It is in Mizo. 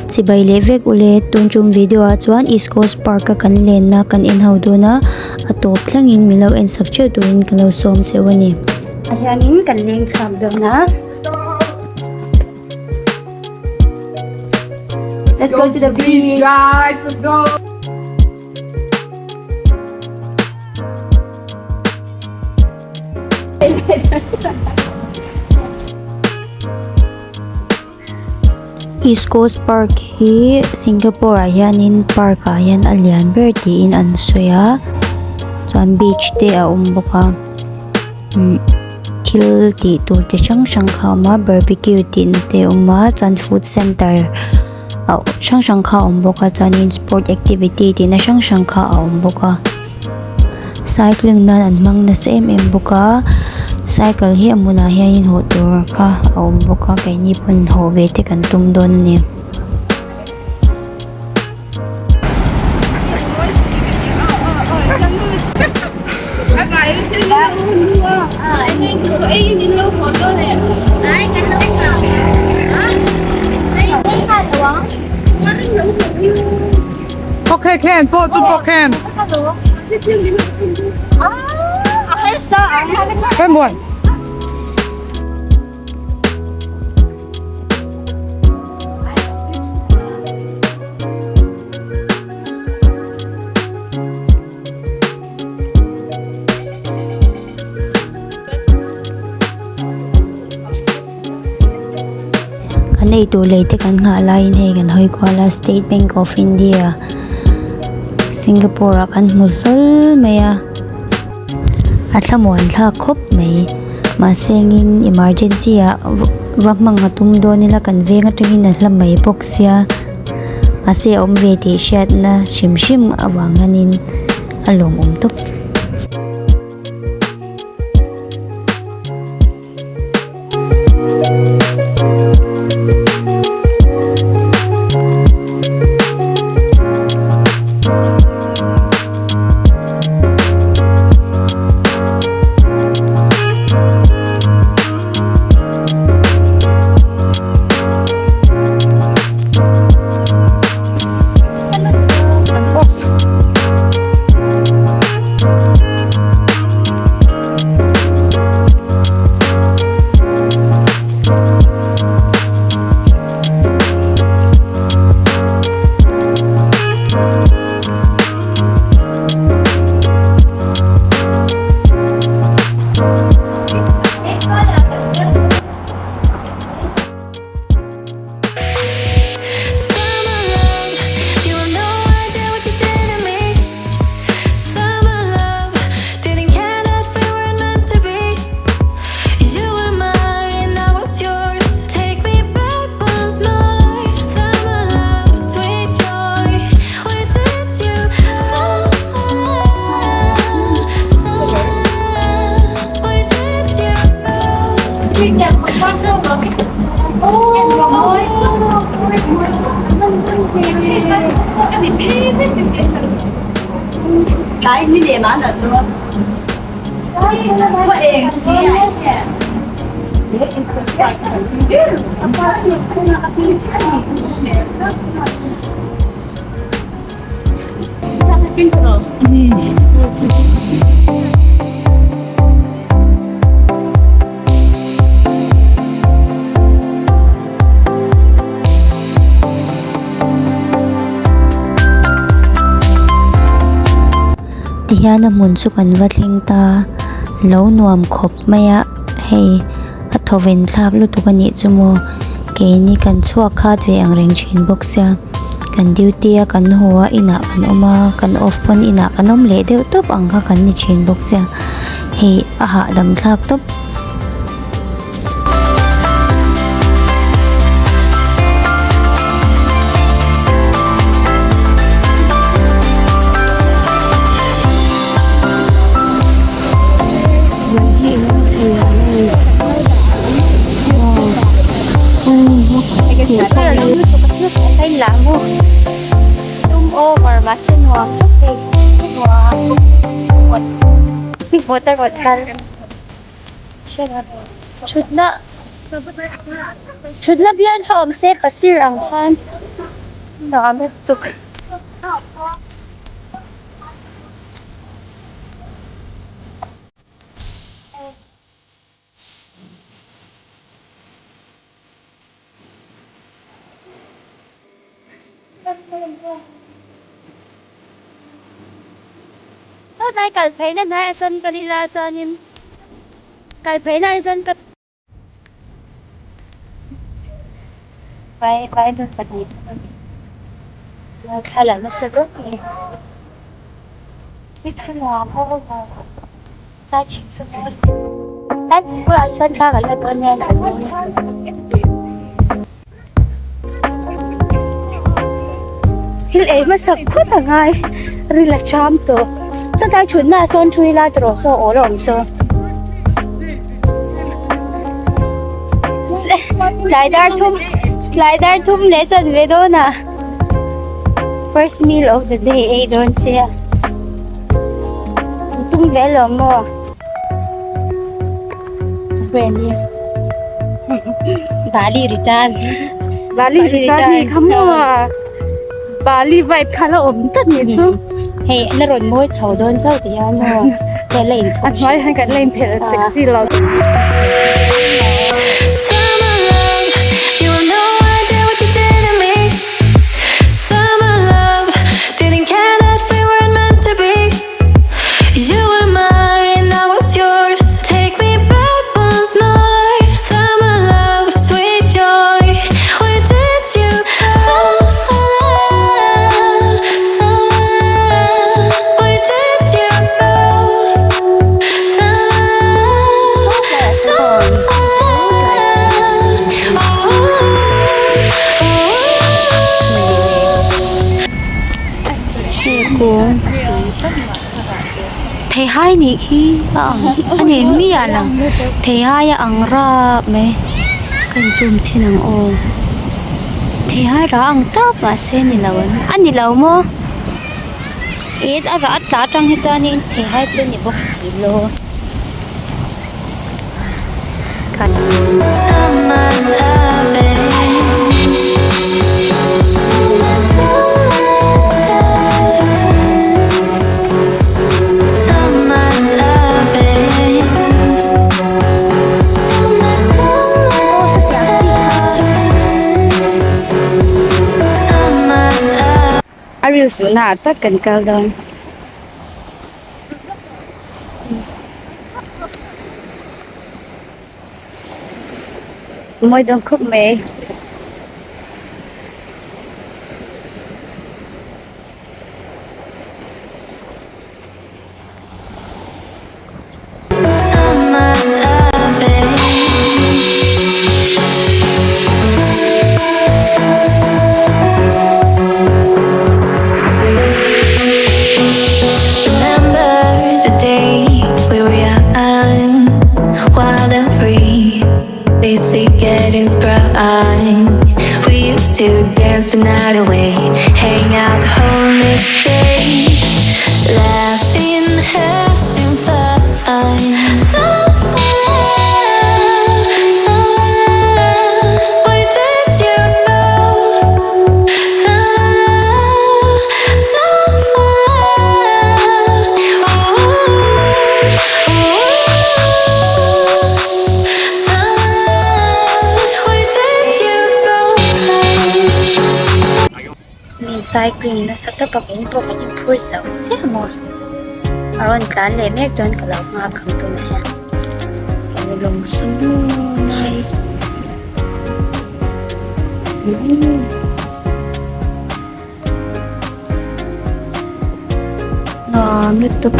Chibai leh vek ule tun tum video ah chuan East Coast Park a kan lenna kan en ho dawn a a tawp thlengin min lo en sak theuh turin ka lo sawm cheu a ni. Ah hianin kan leng chhuak dawn a. Let's go to the beach guys let's go. East Coast Park hi Singapore ah hianin park ah hian a lian ber tiin an sawi a chuan beach te a awm bawk a umm thil tih tur chi hrang hrang kha a awm a barbecue tih na te a awm a chuan food center a hrang hrang kha a awm bawk a chuanin sport activity tih na hrang hrang kha a awm bawk a cycling nan an hmang nasa em em bawk a cycle hi a hmunah hianin hawh tur kha a awm bawk a keini pawn hawh ve te kan tum dawn a ni. Okay khen pawh chu pawh khen. Khen buan. Kan eitur lei te kan nghah laiin hei kan hawi kual a state bank of india singapore ah kan hmu hlawl mai a a thlamuan thlak khawp mai mahse engin emergency ah va hmang a tum dawn ila kan veng atangin a hla mai bawk sia mahse a awm ve tih hriatna hrim hrim avang hianin a lawmawm tawp. Tihian a hmun chu kan va thleng ta lo nuam khawp mai a hei a thawven thlak lutuk a nih chu maw keini kan chhuak khat ve ang reng thin bawk sia kan duty a kan haw a inah kan awm a kan off pawn inah kan awm leh deuh tawp ang kha kan ni thin bawk sia hei a hahdam thlak tawp. Thutna thutna bial kha awm se pasir ang khan. Nuam lutuk. Sawtlai kal phei na hnaiah sawn ka ni la chuanin kal phei na ah sawn ka vai vai nu pahnih thla la nasa deuh mai ni thla Tlai bulah chuan thla kan la dawn nia Thil ei hmasak phawt a ngai ril a cham tawh sawtlai thutna ah sawn thu ila tawh saw awl a awm saw tlai dar thum tlai dar thum leh chanve dawn ah first meal of the day ei dawn chiah. Tum ve lo maw? Friend hi Bali return. Bali return hi kha maw? Bali vibe kha la awm ta ni chu. Hei la rawn mawi chho dawn chauh ti hian maw hei la inthawk A hnuai hian kan la inphelh sexy lo. Summer love, you have no idea what you did to me. Summer love, didn't care that we weren't meant to be. You were mine, I was yours. Take me back once more. Summer love, sweet joy. Where did you go? Summer love, summer love. Where did you go? Summer love, summer love. Oh, Thingkung theihai nih khi a ang a ni miah lo theihai a ang rap mai ka in zoom chhin ang aw theihai rah ang tawp mahse a ni lo ang a ni lo maw eh a rah a tla atang hi chuanin theihai chu a ni bawk si lo. Summer loving. Summer loving. Summer loving. Summer love. A reels duhna ah tak kan kal dawn. Mawi dawn khawp mai. Summer loving. Remember the days we were young, wild and free, busy getting sprung. We used to dance the night away, hang out the whole next day, laughing, having fun. Summer love, summer love, where did you go? Summer love, summer love, ooh, ooh. Summer love, where did you go? Mi cycling nasa tak a min pawh kan inphur zo chiah maw a rawn tlan leh mek dawn ka lo nghak ang tunah hian so lawng saw nice nuam lutuk.